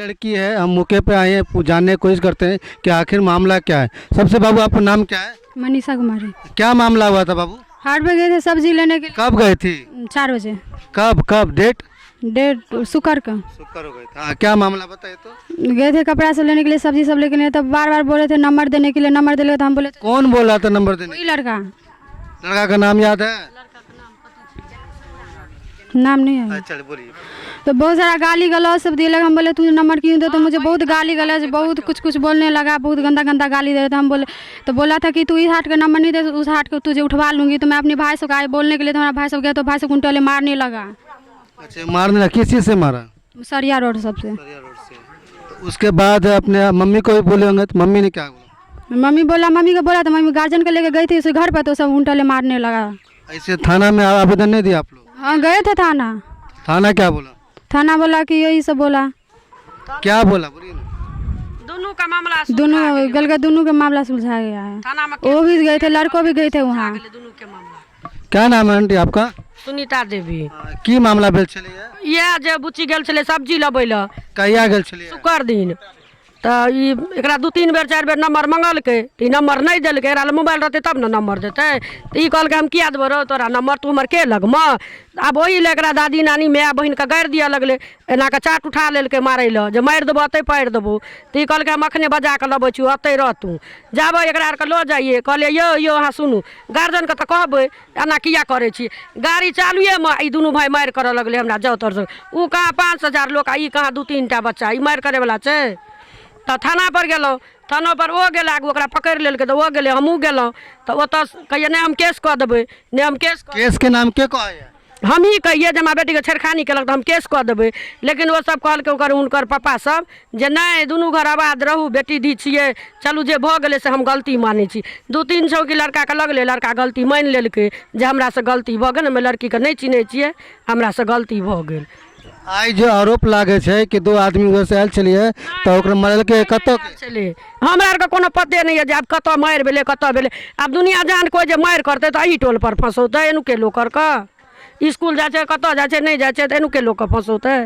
लड़की है, हम मौके पे आए हैं, जानने की कोशिश करते हैं कि आखिर मामला क्या है। सबसे बाबू, आपका नाम क्या है? मनीषा कुमारी। क्या मामला हुआ था बाबू? हाट पे गए थे सब्जी लेने के लिए। कब गए थी? 4 बजे। कब कब डेट? डेट शुक्र का। शुक्र हो गए था। हाँ, क्या मामला बताइए तो। गए थे कपड़ा सब लेने के लिए, सब्जी सब लेके लिए, तब बार बार बोले थे नंबर देने के लिए, नंबर देने तो हम बोले कौन बोला था नंबर देने? वही लड़का। लड़का का नाम याद है? नाम नहीं है। अच्छा बोलिए। तो बहुत सारा गाली गलौज सब दिए लगा। हम बोले तू नंबर क्यों दे, तो मुझे बहुत गाली गलौज, बहुत कुछ कुछ बोलने लगा, बहुत गंदा गंदा गाली दे रहे थे। हम बोले तो बोला था कि तू इस हाट का नंबर नहीं दे, उस हाट को तुझे उठवा लूँगी। तो मैं अपने भाई से आए बोलने के लिए, तो हमारा भाई सब गया तो भाई सब उल्टे मारने लगा। अच्छा, मारने लगा। किस चीज़ से मारा? सरिया रोड सबसे। रोड से। तो उसके बाद अपने मम्मी को भी बोले होंगे, तो मम्मी ने क्या बोला? मम्मी बोला, मम्मी को बोला तो मम्मी गार्जियन को लेके गई थी उसे घर पर, तो सब उल्टे मारने लगा। ऐसे थाना में आवेदन नहीं दिया आप लोग? हाँ, गए थे थाना। थाना क्या बोला? थाना बोला कि यही सब बोला। क्या बोला बोलिए ना। दुनू का मामला दोनों गल के दोनों के मामला सुलझा गया है। थाना में वो भी गए थे, लड़कों भी गए थे वहाँ। दुनू के मामला। क्या नाम है आंटी आपका? सुनीता देवी। हाँ, की मामला भेल छलैया? इएह जे बुच्ची गेल छलै सब्जी लबै लए। कहिया गेल छलैया? शुक्र दिन। तऽ ई एकरा 2-3 बेर 4 बेर नंबर मंगलकै, तऽ ई नंबर नहि देलकै। एकरा लग मोबाइल रहतै तब ने नंबर देतै। तऽ ई कहलकै हम किया देबौ रौ तोरा नंबर, तू हमर के लगमे? आब ओहि लए एकरा दादी नानी माय बहिनके गारि दिअ लगलै, एना कऽ चाट उठा लेलकै मारै लए, जे मारि देबौ एतै पारि देबौ। तऽ ई कहलकै हम एखने बजा कऽ लबै छियौ, एतै रह तू, जाबे एकरा आरके लऽ जाइए। कहलियै यौ यौ अहाँ सुनू, गार्जियनके तऽ कहबै एना किया करै छी। गाड़ी चालुएमे ई दुनू भाय मारि करऽ लगलै हमरा, जाउ तोर संग। ओ कहाँ 5000 लोक आ ई कहाँ 2-3 टा बच्चा, ई मारि करैवला छै? तऽ थानापर गेलहुँ, थानोपर ओ गेल आगू, ओकरा पकड़ि लेलकै तऽ ओ गेलै, हमहूँ गेलहुँ। तऽ ओतऽ कहियै नहि हम केस कऽ देबै, नहि हम केस कऽ केसके नाम के कहैए? हमहीँ कहियै जे हमरा बेटीके छेड़खानी केलक तऽ हम केस कऽ देबै। लेकिन ओसभ कहलकै ओकर हुनकर पप्पा सब जे नहि, दुनू घर आबाद रहू, बेटी धी छियै, चलू जे भऽ गेलै से हम गलती मानै छी। 2-3 चौकी लड़काके लगलै, लड़का गलती मानि लेलकै जे हमरासँ गलती भऽ गेल, हम लड़कीके नहि चिन्है छियै, हमरासँ गलती भऽ गेल। आइ जे आरोप लागै छै कि 2 आदमी उधर से आयल छलियै तऽ ओकरा मारलकै, कतऽ आयल छलै? हमरा आरके कोनो पते नहि यऽ जे आब कतऽ मारि भेलै, कतऽ भेलै। आब दुनिया जान कोइ जे मारि करतै तऽ एही टोल पर फँसौतै, एनुके लोक आरके इसकुल जाइ छै, कतऽ जाइ छै, नहि जाइ छै, तऽ एनुके लोकके फँसौतै।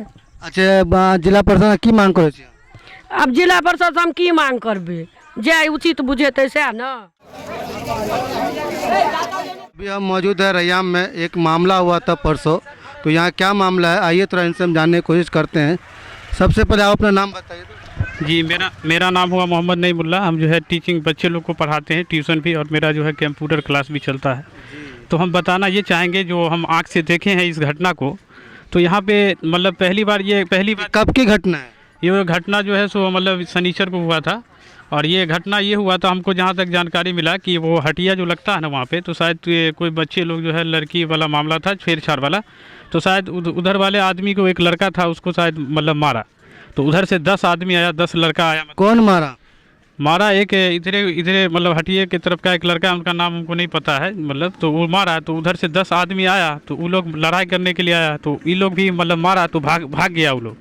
अच्छा, जिला परिषद की मांग करै छी? आब जिला परिषदसँ हम की मांग करबै, जे उचित बुझेतै सएह ने। अभी हम मौजूद है रैयाम में, एक मामला हुआ था परसों, तो यहाँ क्या मामला है आइए थोड़ा इनसे हम जानने की कोशिश करते हैं। सबसे पहले आप अपना नाम बताइए। जी, मेरा मेरा नाम हुआ मोहम्मद नईमुल्ला। हम जो है टीचिंग बच्चे लोग को पढ़ाते हैं, ट्यूशन भी, और मेरा जो है कंप्यूटर क्लास भी चलता है। तो हम बताना ये चाहेंगे जो हम आँख से देखे हैं इस घटना को, तो यहाँ पे मतलब पहली बार ये पहली बार कब की घटना है? ये घटना जो है सो मतलब शनिचर को हुआ था। और ये घटना ये हुआ था, हमको जहाँ तक जानकारी मिला कि वो हटिया जो लगता है ना वहाँ पे, तो शायद ये कोई बच्चे लोग जो है लड़की वाला मामला था, छेड़छाड़ वाला, तो शायद उधर वाले आदमी को एक लड़का था उसको शायद मतलब मारा। तो उधर से 10 आदमी आया, 10 लड़का आया। कौन मारा? मारा एक इधरे इधरे मतलब हटिए के तरफ का एक लड़का, उनका नाम हमको नहीं पता है मतलब, तो वो मारा। तो उधर से 10 आदमी आया, तो वो लोग लड़ाई करने के लिए आया, तो ये लोग भी मतलब मारा, तो भाग भाग गया वो लोग।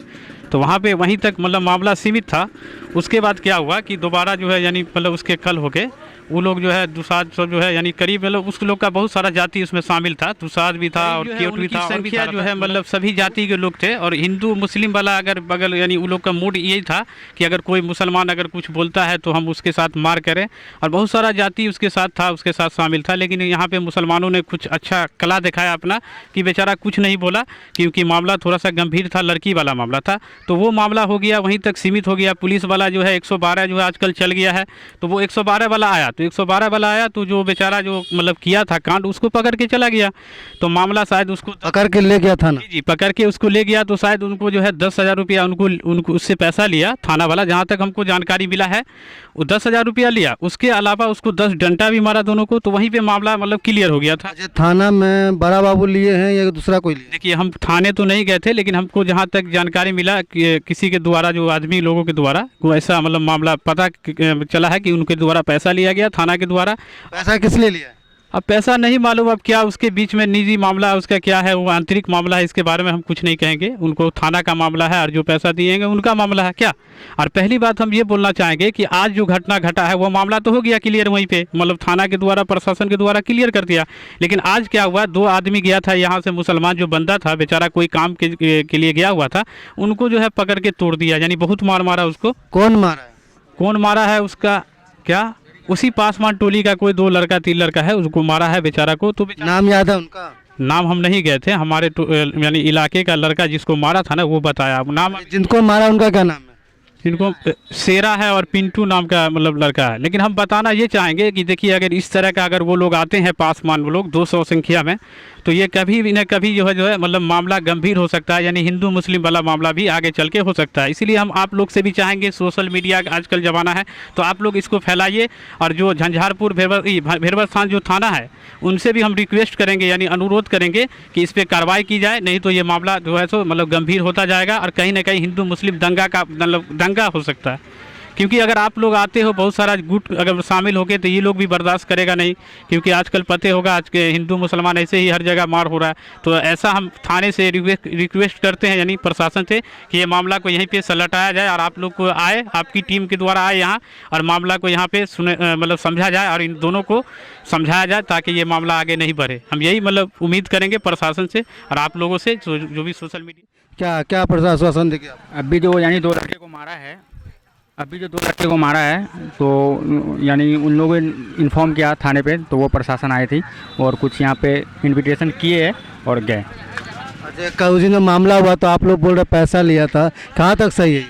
तो वहाँ पे वहीं तक मतलब मामला सीमित था। उसके बाद क्या हुआ कि दोबारा जो है यानी मतलब उसके कल होके वो लोग जो है दुसाद सब जो है यानी करीब मतलब उस लोग का बहुत सारा जाति उसमें शामिल था, दुसाद भी था और केवट भी था, संख्या जो है मतलब सभी जाति के लोग थे। और हिंदू मुस्लिम वाला अगर बगल यानी उन लोग का मूड यही था कि अगर कोई मुसलमान अगर कुछ बोलता है तो हम उसके साथ मार करें, और बहुत सारा जाति उसके साथ था, उसके साथ शामिल था। लेकिन यहाँ पे मुसलमानों ने कुछ अच्छा कला दिखाया अपना कि बेचारा कुछ नहीं बोला, क्योंकि मामला थोड़ा सा गंभीर था, लड़की वाला मामला था, तो वो मामला हो गया, वहीं तक सीमित हो गया। पुलिस वाला जो है 112 जो है आजकल चल गया है, तो वो 112 वाला आया, तो 112 वाला आया तो जो बेचारा जो मतलब किया था कांड उसको पकड़ के चला गया। तो मामला शायद उसको पकड़ के ले गया था ना? जी जी, पकड़ के उसको ले गया। तो शायद उनको जो है 10,000 रुपया उनको उनको उससे पैसा लिया थाना वाला, जहाँ तक हमको जानकारी मिला है वो 10,000 रुपया लिया। उसके अलावा उसको 10 डंडा भी मारा दोनों को, तो वहीं पे मामला मतलब क्लियर हो गया था। अच्छा, थाना में बड़ा बाबू लिए हैं या दूसरा कोई लिए? देखिए, हम थाने तो नहीं गए थे, लेकिन हमको जहाँ तक जानकारी मिला कि किसी के द्वारा, जो आदमी लोगों के द्वारा वो ऐसा मतलब मामला पता चला है कि उनके द्वारा पैसा लिया गया थाना के द्वारा। पैसा किस लिए लिया? अब पैसा नहीं मालूम, अब क्या उसके बीच में निजी मामला है उसका क्या है, वो आंतरिक मामला है, इसके बारे में हम कुछ नहीं कहेंगे। उनको थाना का मामला है और जो पैसा दिएंगे उनका मामला है क्या। और पहली बात हम ये बोलना चाहेंगे कि आज जो घटना घटा है वो मामला तो हो गया क्लियर वहीं पे, मतलब थाना के द्वारा प्रशासन के द्वारा क्लियर कर दिया। लेकिन आज क्या हुआ, 2 आदमी गया था यहाँ से, मुसलमान जो बंदा था बेचारा कोई काम के लिए गया हुआ था, उनको जो है पकड़ के तोड़ दिया, यानी बहुत मार मारा उसको। कौन मारा है? कौन मारा है उसका क्या, उसी पासवान टोली का कोई 2 लड़का 3 लड़का है, उसको मारा है बेचारा को। तो नाम याद है उनका? नाम हम नहीं गए थे, हमारे यानी इलाके का लड़का जिसको मारा था ना वो बताया। नाम जिनको मारा उनका क्या नाम है? जिनको शेरा है और पिंटू नाम का मतलब लड़का है। लेकिन हम बताना ये चाहेंगे कि देखिए अगर इस तरह का अगर वो लोग आते हैं पासवान वो लोग 200 संख्या में, तो ये कभी भी न कभी जो है मतलब मामला गंभीर हो सकता है, यानी हिंदू मुस्लिम वाला मामला भी आगे चल के हो सकता है। इसीलिए हम आप लोग से भी चाहेंगे, सोशल मीडिया का आजकल ज़माना है तो आप लोग इसको फैलाइए। और जो झंझारपुर भेरवा स्थान जो थाना है उनसे भी हम रिक्वेस्ट करेंगे, यानी अनुरोध करेंगे कि इस पर कार्रवाई की जाए, नहीं तो ये मामला जो है सो मतलब गंभीर होता जाएगा और कहीं ना कहीं हिंदू मुस्लिम दंगा का मतलब दंगा हो सकता है। क्योंकि अगर आप लोग आते हो बहुत सारा गुट अगर शामिल होके तो ये लोग भी बर्दाश्त करेगा नहीं, क्योंकि आजकल पते होगा आज के हिंदू मुसलमान ऐसे ही हर जगह मार हो रहा है। तो ऐसा हम थाने से रिक्वेस्ट करते हैं, यानी प्रशासन से, कि ये मामला को यहीं पे सलटाया जाए और आप लोग को आए, आपकी टीम के द्वारा आए यहाँ और मामला को यहाँ पे सुने, मतलब समझा जाए और इन दोनों को समझाया जाए ताकि ये मामला आगे नहीं बढ़े। हम यही मतलब उम्मीद करेंगे प्रशासन से और आप लोगों से जो भी सोशल मीडिया। क्या क्या प्रशासन देखिए आप? अभी जो यानी 2 लड़के को मारा है, अभी जो 2 लड़के को मारा है तो यानी उन लोगों ने इन्फॉर्म किया थाने पे, तो वो प्रशासन आई थी और कुछ यहाँ पे इन्विटेशन किए और गए। अच्छा, कल उस दिन मामला हुआ तो आप लोग बोल रहे पैसा लिया था, कहाँ तक सही है?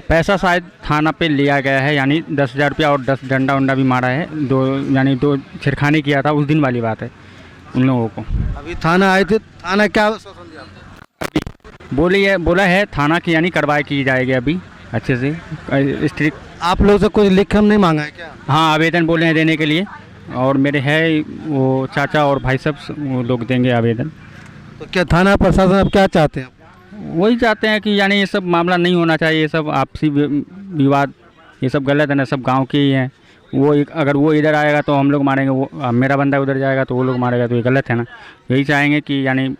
पैसा शायद थाना पे लिया गया है, यानी 10,000 रुपया और 10 डंडा उंडा भी मारा है, 2 यानी 2 छिड़खानी किया था उस दिन वाली बात है उन लोगों को। अभी थाना आए थे, थाना क्या आश्वासन दिया आपको? बोला है थाना की यानी कार्रवाई की जाएगी अभी अच्छे से स्ट्रिक्ट। आप लोग से कुछ लिख हम नहीं मांगा है क्या? हाँ, आवेदन बोले हैं देने के लिए, और मेरे है वो चाचा और भाई सब वो लोग देंगे आवेदन। तो क्या थाना प्रशासन अब क्या चाहते हैं? वही चाहते हैं कि यानी ये सब मामला नहीं होना चाहिए, ये सब आपसी विवाद ये सब गलत है ना, सब गांव के ही हैं। वो एक, अगर वो इधर आएगा तो हम लोग मारेंगे, वो मेरा बंदा उधर जाएगा तो वो लोग मारेगा, तो ये गलत है ना। यही चाहेंगे कि यानी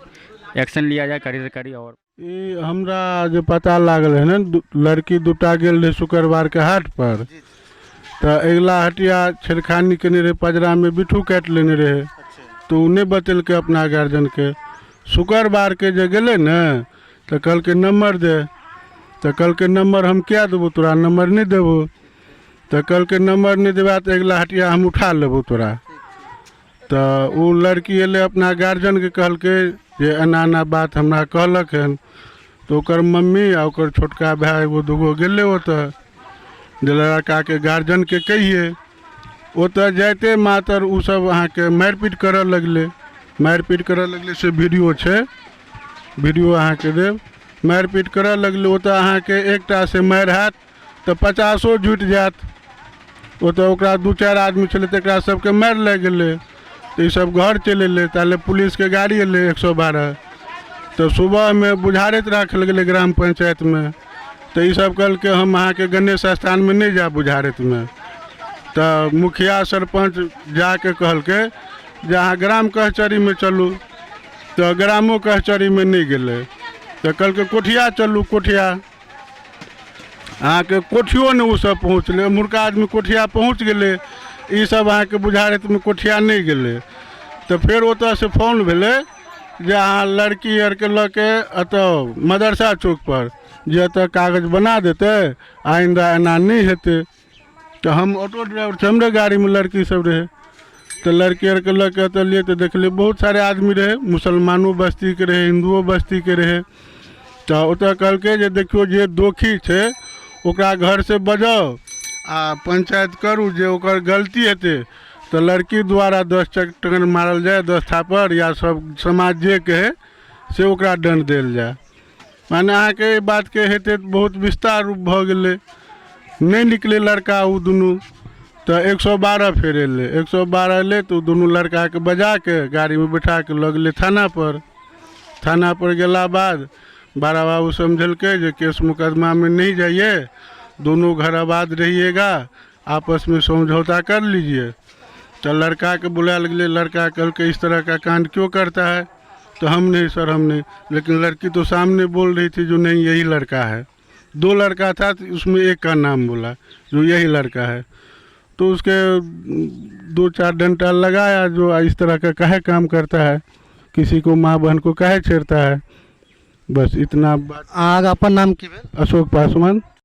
एक्शन लिया जाए कड़ी से कड़ी। और ई हमरा जे पता लागल है ने, लड़की दूटा गेल रहे शुक्रवार के हाट पर, तो अगिला हटिया छेड़खानी केने रहे, पजरा में बिट्ठू काटि लेने रहे, तो उ नहि बतेलकै अपना गार्जियनके। शुक्रवार के जे गेलै ने तऽ कहलकै नंबर दे, तऽ कहलकै नंबर हम किया देबौ तोरा, नंबर नहि देबौ। तऽ कहलकै नंबर नहि देबा तऽ अगिला हटिया हम उठा लेबौ तोरा। तऽ ओ लड़की एलै अपना गार्जियनके कहलकै जे एना एना बात हमरा कहलक हन। तऽ ओकर मम्मी आ ओकर छोटका भाय एगो दूगो गेलै ओतऽ जे लड़काके गार्जियनके कहिए। ओतऽ जाइते मातर ओ सब अहाँके मारिपीट करऽ लगलै, मारिपीट करऽ लगलै, से वीडियो छै, वीडियो अहाँके देब। मारिपीट करऽ लगलै ओतऽ अहाँके एकटा से मारि हैत तऽ 50 जुटि जायत। ओतऽ ओकरा 2-4 आदमी छलै तकरा सबके मारि लागि गेलै, तऽ ईसब घर चलि अयलै। ताले पुलिसके गाड़ी अयलै 112, तऽ सुबहमे बुझारैत राखल गेलै ग्राम पंचायतमे। तऽ ईसब कहलकै हम अहाँके गणेश स्थानमे नहि जायब बुझारैतमे। तऽ मुखिया सरपञ्च जाके कहलकै जे अहाँ ग्राम कचहरीमे चलू, तऽ ग्रामो कचहरीमे नहि गेलै। तऽ कहलकै कोठिया चलू, कोठिया अहाँके कोठियो नहि ओसब पहुँचलै। एम्हुरका आदमी कोठिया पहुँच गेलै, ईसब अहाँके बुझारैतमे कोठिया नहि गेलै। तऽ फेर ओतऽसँ फोन भेलै जे अहाँ लड़की आरके लऽ के एतऽ मदरसा चौकपर जे एतऽ कागज बना देतै, आइन्दा एना नहि हेतै। तऽ हम ऑटो ड्राइवर छी, हमरे गाड़ीमे लड़की सब रहै। तऽ लड़की आरके लऽ के एतऽ एलियै तऽ देखलियै बहुत सारे आदमी रहै, मुसलमानो बस्तीके रहै, हिन्दुओ बस्तीके रहै। तऽ ओतऽ कहलकै जे देखियौ जे दोषी छै ओकरा घरसँ बजाउ आ पंचायत करू, जे ओकर गलती हेतै तऽ लड़की द्वारा 10 चक्कर मारल जाय, 10 थापड़, या सब समाज जे कहै से ओकरा दण्ड देल जाय। माने अहाँके एहि बातके हेतै बहुत विस्तार रूप भऽ गेलै। नहि निकलै लड़का ओ दुनू, तऽ 112 फेर अयलै। 112 अयलै तऽ ओ दुनू लड़काके बजाके गाड़ीमे बैठाके लऽ गेलै थानापर। थानापर गेला बाद बड़ा बाबू समझेलकै जे केस मुकदमामे नहीं जाइए, दोनों घर आबाद रहिएगा, आपस में समझौता कर लीजिए। तो लड़का के बुलायल गेलै। लड़का कहलकै इस तरह का कांड क्यों करता है? तो हम नहीं सर, हम नहीं। लेकिन लड़की तो सामने बोल रही थी जो नहीं यही लड़का है। दो लड़का था तो उसमें एक का नाम बोला जो यही लड़का है। तो उसके दो चार डंडा लगाया जो इस तरह का काहे काम करता है, किसी को माँ बहन को काहे छेड़ता है। बस इतना बात। अहाँके अपन नाम की भेल? अशोक पासवान।